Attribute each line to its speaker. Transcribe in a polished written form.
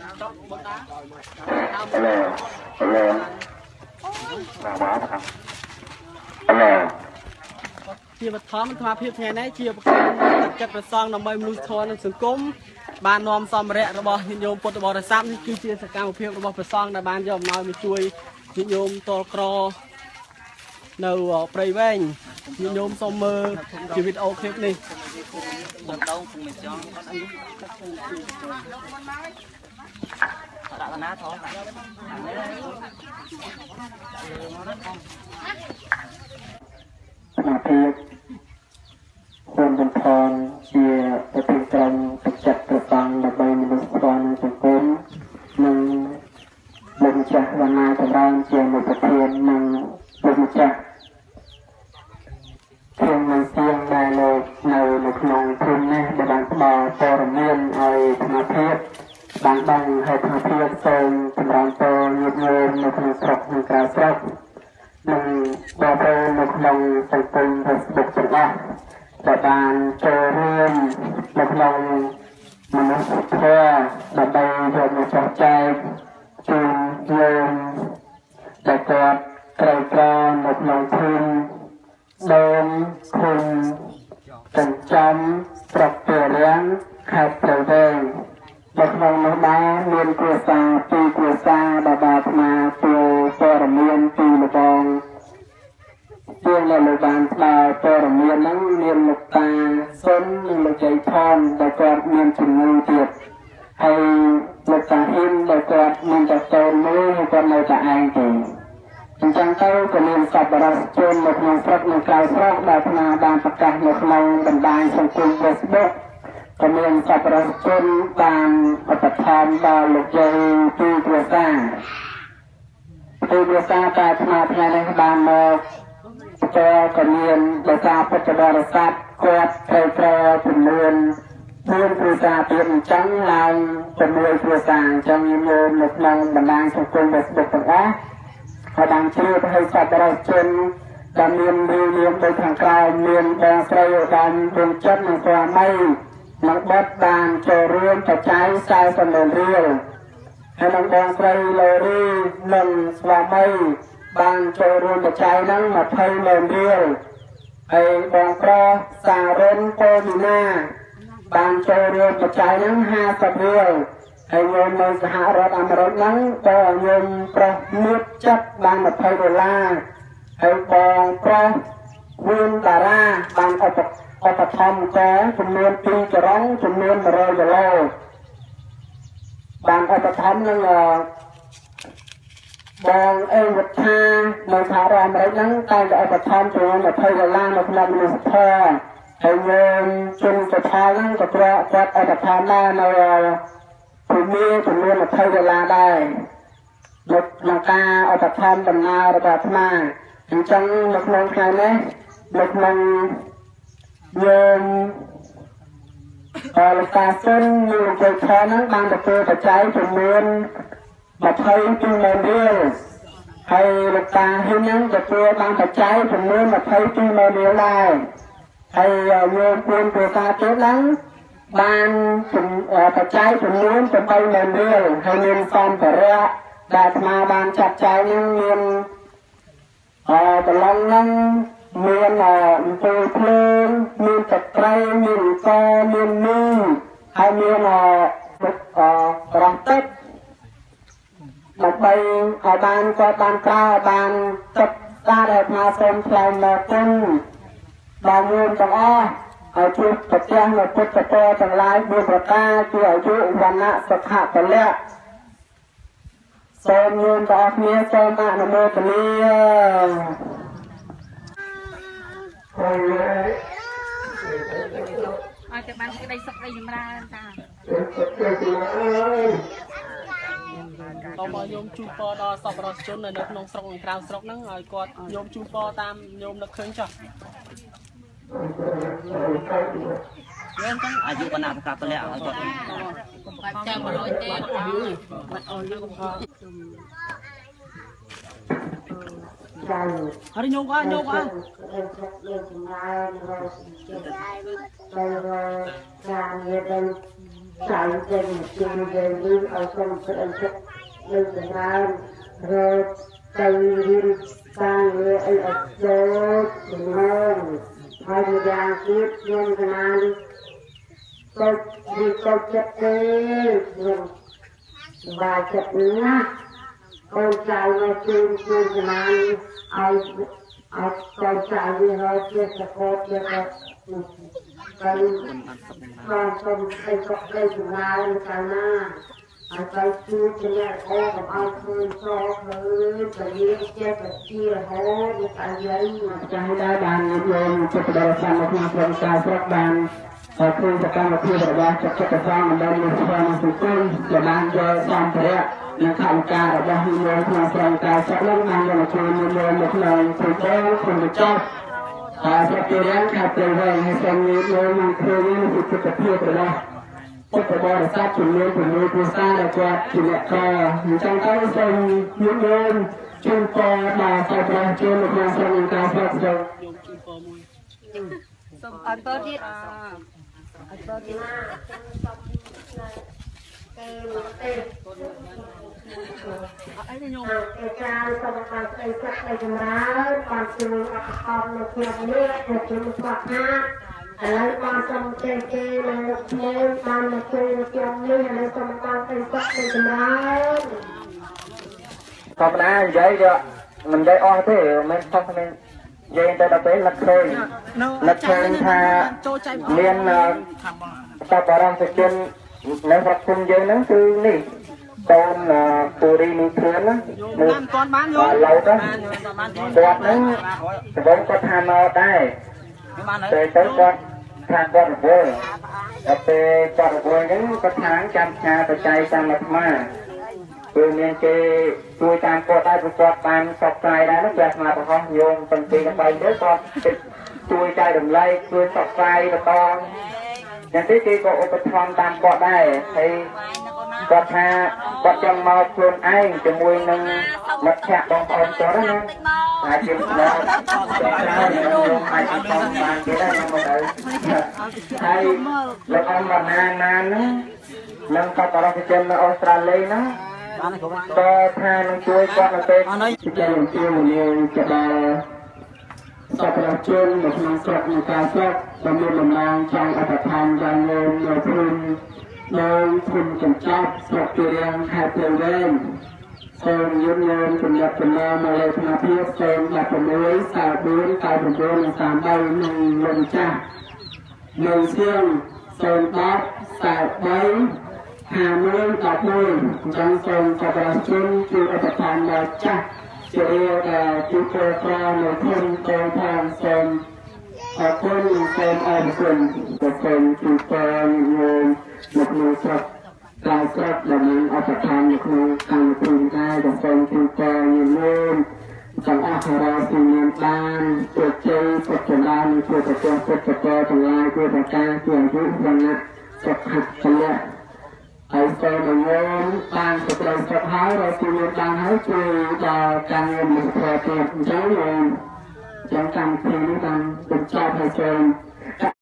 Speaker 1: Hello. Hello. បាទបាទ Hello.
Speaker 2: ជាបឋមអាត្មាភាពថ្ងៃនេះជាប្រធានទឹកចិត្តប្រសងដើម្បីមនុស្សធម៌និងសង្គមបាននាំសម្ភារៈរបស់ញាតិញោមពុទ្ធបរិស័ទនេះគឺជាសកម្មភាពរបស់ព្រះសង្ឃដែលបានយកអំណោយមកជួយញាតិញោមតលក្រនៅព្រៃវែងញាតិញោមសូមមើលជាវីដេអូឃ្លីបនេះ
Speaker 3: ដងពុំមិនចង់ដាក់កណាថង
Speaker 1: សមាភាពសូមបន្ថនជាប្រធានក្រុមទឹកចិត្តប្រសង់ដើម្បីមនុស្សធម៌និងសង្គមនិងលោកម្ចាស់វណ្ណាចម្រើនជាមុខប្រធាននិងលោកម្ចាស់ខ្ញុំនឹងសៀងដែលលោកនៅនៅក្នុងភូមិនេះដែលបានផ្ដល់ព័ត៌មានឲ្យសមាភាពបានដឹងហើយសមាភាពសូមចម្រើនពរញាតិញោមនៅក្នុងស្រុកនិងក្រៅស្រុក និងបងប្អូននៅក្នុងសង្គម Facebook ទាំងអស់ដែលបានចូលរួមនៅក្នុងមនុស្សធម៌ដើម្បីយកមកចែកចែកជូនយើងដែលគាត់ត្រូវក្រនៅក្នុងភូមិដើមឃុំចិញ្ចំស្រុកពារាំងខេត្តព្រៃវែងនៅក្នុងនោះដែរមានគ្រួសារពីរគ្រួសារដែលបានអាត្មាចូលព័ត៌មានពីលបង ជាងដែលលោកបានផ្ដល់ព័ត៌មានហ្នឹងមានលោកតាសុននិងលោកចៃថនដែលគាត់មានជំងឺទៀតហើយលោកតាហ៊ីមដែលគាត់មានតែកូនមួយហើយគាត់នៅតែឯងទេអញ្ចឹងទៅក៏មានសប្បុរសជននៅក្នុងស្រុកនិងក្រៅស្រុកដែលអាត្មាបានប្រកាសនៅក្នុងបណ្ដាញសង្គម Facebook ក៏មានសប្បុរសជនបានឧបត្ថម្ភដល់លោកយាយពីរគ្រួសារពីរគ្រួសារតែអាត្មាថ្ងៃនេះបានមក ផ្ទាល់ក៏មានដោយសារពុទ្ធបរិស័ទគាត់ត្រូវប្រចំនួន4គ្រួសារទៀតអញ្ចឹងឡើង6គ្រួសារអញ្ចឹងញោមនៅក្នុងបណ្ដាញសង្គម Facebook ទាំងអស់ហើយបានជ្រាបឲ្យសប្បុរសជនដែលមានរឿងនាមដូចខាងក្រោមមានបងស្រីឧត្តមដួងចិត្តនិងស្វាមីនិងបុត្របានចូលរួមបច្ច័យ40ម៉ឺនរៀលហើយនឹងបងស្រីឡូរីនិងស្វាមីបានចូលរួមបច្ច័យហ្នឹង20ម៉ឺនរៀលហើយបងប្រុសសារុនពោមីណាបានចូលរួមបច្ច័យហ្នឹង50រៀលហើយញោមនៅសហរដ្ឋអាមេរិកហ្នឹងក៏ញោមប្រុសមៀតចិត្តបាន20ដុល្លារហើយបងប្រុសវៀនតារាបានឧបឧបត្ថម្ភកចំនួន2ចរងចំនួន100ដុល្លារបានឧបត្ថម្ភនឹងបងអេវុធានៅសហរដ្ឋអាមេរិកហ្នឹងតែឧបត្ថម្ភចំនួន20ដុល្លារនៅក្នុងមនុស្សធម៌ហើយយើងជនសុផលហ្នឹងក៏គាត់គាត់ឧបត្ថម្ភដែរនៅភូមិចំនួន20ដុល្លារដែរនៅក្នុងការឧបត្ថម្ភដំណើររបស់អាត្មាអញ្ចឹងនៅក្នុងថ្ងៃនេះនៅក្នុងយើងអរលោកតាសុននិងលោកជ័យខហ្នឹងបានទទួលបច្ច័យចំនួន22ម៉ឺនរៀលហើយលោកតាហ៊ីនហ្នឹងទទួលបានបច្ច័យចំនួន22ម៉ឺនរៀលដែរហើយញោម4គ្រួសារទៀតហ្នឹងបានបច្ច័យចំនួន8ម៉ឺនរៀលហើយមានសម្ភារៈដែលអាត្មាបានចាត់ចែងហ្នឹងមានអឺប្រឡងហ្នឹងមានអំពូលភ្លើងមានទឹកត្រីមានអង្គមានមីហើយមានអឺក្រោះទឹកដើម្បីឲ្យបានគាត់បានប្រើបានទឹកស្អាតឲ្យអាត្មាសូមថ្លែងមកគុណដល់ញោមទាំងអស់ឲ្យជួបប្រទះនៅពុទ្ធពរទាំងឡាយ4ប្រការគឺអាយុវណ្ណៈសុខៈពលៈសូមញោមទាំងអស់គ្នាសូមអនុមោទនា
Speaker 4: ឲ្យតែបានក្តីសុខក្តីចម្រើនតា
Speaker 2: តមកញោមជូនពរដល់សប្បុរសជននៅក្នុងស្រុកនិងក្រៅស្រុកហ្នឹងឲ្យគាត់ញោមជូនពរតាមញោមនឹកឃើញចុះយើងចឹង
Speaker 3: អាយុវណ្ណៈសុខៈពលៈឲ្យគាត់
Speaker 4: បាច់ចាំ100ទេ
Speaker 5: ចៅ
Speaker 2: អរិញោមក៏ញោមក៏
Speaker 5: យើងចម្រើនរកចិត្តទៅរកការងារទៅ ចៅយើងជាងយើងនេះឲ្យសូមស្ដីចិត្តនឹងចម្រើនរកទៅរៀនសាងងារអីឲ្យចូលចំណងហើយម្យ៉ាងទៀតខ្ញុំកណានទៅវាទៅចិត្តទេខ្ញុំបាយចិត្តណាស់កូនចៅមកជូនជូនកណានឲ្យឲ្យកូនចៅវារកជាសកលជាទៅបានសូមឲ្យសុខដីចម្រើនកាលណាឲ្យទៅជួយជាអ្នកអូកុំឲ្យឃើញសឃើញពលាចិត្តជារហូតទៅយាយ
Speaker 1: ចាស់ដែរបានញាតិញោមចិត្តបរិស័ទនៅក្នុងក្រុងការស្រុកបានឃើញសកម្មភាពរបស់ចិត្តចិត្តប្រសងដើម្បីមានស្គាល់សង្គមដែលបានយកសម្ភារៈនិងថវិការបស់ញាតិញោមក្នុងក្រុងការស្រុកនោះបានយកមកជួយញាតិញោមនៅក្នុងព្រៃបងក្នុងកញ្ចប់ហើយស្រុកទីរាំងខេត្តព្រៃវែងហើយសូមញាតិញោមនឹងឃើញនេះគឺទិដ្ឋភាពរបស់ពុទ្ធបរិស័ទចំនួន6គ្រួសារដែលគាត់ជាអ្នកកអញ្ចឹងទៅសូមញាតិញោមជូនពរដល់សប្បុរសជននៅក្នុងស្រុកការស្រុកស្រុក
Speaker 2: ញោមជូនពរមួយ
Speaker 4: សូមអត់ពរទៀតអត់ពរទៀត
Speaker 5: ទេ
Speaker 2: អត់អីទេញោម
Speaker 5: ឯចារសូមឲ្យស្ដីចិត្តឲ្យចម្រើនបានជួយអបអរនៅក្នុងនេះនៅក្នុងស្រុកណាឥឡូវបានសូមទេគេនៅក្មេងបានមកជួយនៅក្នុងនេះឥឡូវសូមបានស្ដីចិត្តឲ្យចម្រើន
Speaker 1: ធម្មតានិយាយក៏មិននិយាយអស់ទេមិនខុសមិននិយាយទៅដល់ពេលលឹកឃើញ
Speaker 2: នៅ
Speaker 1: លឹកឃើញថា
Speaker 2: ចូលចៃ
Speaker 1: មានសប្បុរសជននៅស្រុកភូមិយើងហ្នឹងគឺនេះកូនពូរីនីធឿនណា
Speaker 2: ញោមតាមមិនទាន់បានញោម
Speaker 1: ឡូត
Speaker 3: បានបាន
Speaker 1: គាត់ហ្នឹងដំបូងគាត់ថាមកដែរ
Speaker 3: បានហើយ
Speaker 1: តែទៅគាត់ថាគាត់រវល់ដល់ពេលគាត់រវល់ហ្នឹងគាត់ថាចាំផ្ញើបច្ច័យតាមអាត្មាគឺមានគេជួយតាមគាត់ដែរព្រោះគាត់បានសបផ្សាយដែរណាព្រះអាត្មាប្រហោះញោមទាំងពីរទាំងបីទៅគាត់ជួយចែករំលែកជួយសបផ្សាយបន្តយ៉ាងនេះគេក៏ឧបត្ថម្ភតាមគាត់ដែរហើយគាត់ថាគាត់ចង់មកខ្លួនឯងជាមួយនឹងមិត្តភក្តិបងប្អូនគាត់ណាអាចជាម្ដងញោមអាចបងបានគេដែរមកទៅហើយលោកអង្គបណ្ណាណាហ្នឹងនឹងសប្បុរសជននៅអូស្ត្រាលីហ្នឹង
Speaker 3: បានហើយគ្រប់
Speaker 1: ក៏ថានឹងជួយគាត់នៅពេលជាការអំពាវនាវទៅដល់សប្បុរសជននៅក្នុងស្រុកនៃការស្រុកដែលមានតំណាងចង់អធិដ្ឋានយ៉ាងញោមនៅភូមិនៅភូមិកញ្ចប់ស្រុកទីរាំងខេត្តព្រៃវែងសូមញាតិញោមជំរាបចំណងមកលេខថ្នាក់ភាព016 44 99និង33និងលោកម្ចាស់នៅសៀង010 43 51 11អញ្ចឹងសូមសប្បុរសជនជួយឧបត្ថម្ភដល់ចាស់ជារាដែលជួយចូលក្រនៅភូមិកងផងសូមអរគុណនិងសូមអរគុណក៏សូមជួយពរញោមនៅក្នុងស្រុកក្រៅស្រុកដែលមានឧបត្ថម្ភនៅក្នុងកម្មវិធីដែរក៏សូមជួយពរញោមទាំងអស់រកស៊ីមានបានជោគជ័យសុខចម្រើននិងជួយប្រទះពុទ្ធពរទាំងឡាយជួយប្រការជាអាយុវណ្ណៈសុខៈពលៈហើយសូមឲ្យញោមបានសេចក្តីសុខហើយរកស៊ីមានបានហើយជួយដល់ការងារមនុស្សធម៌ទៀតអញ្ចឹងញោមចឹងកម្មវិធីនេះបានបញ្ចប់ហើយសូម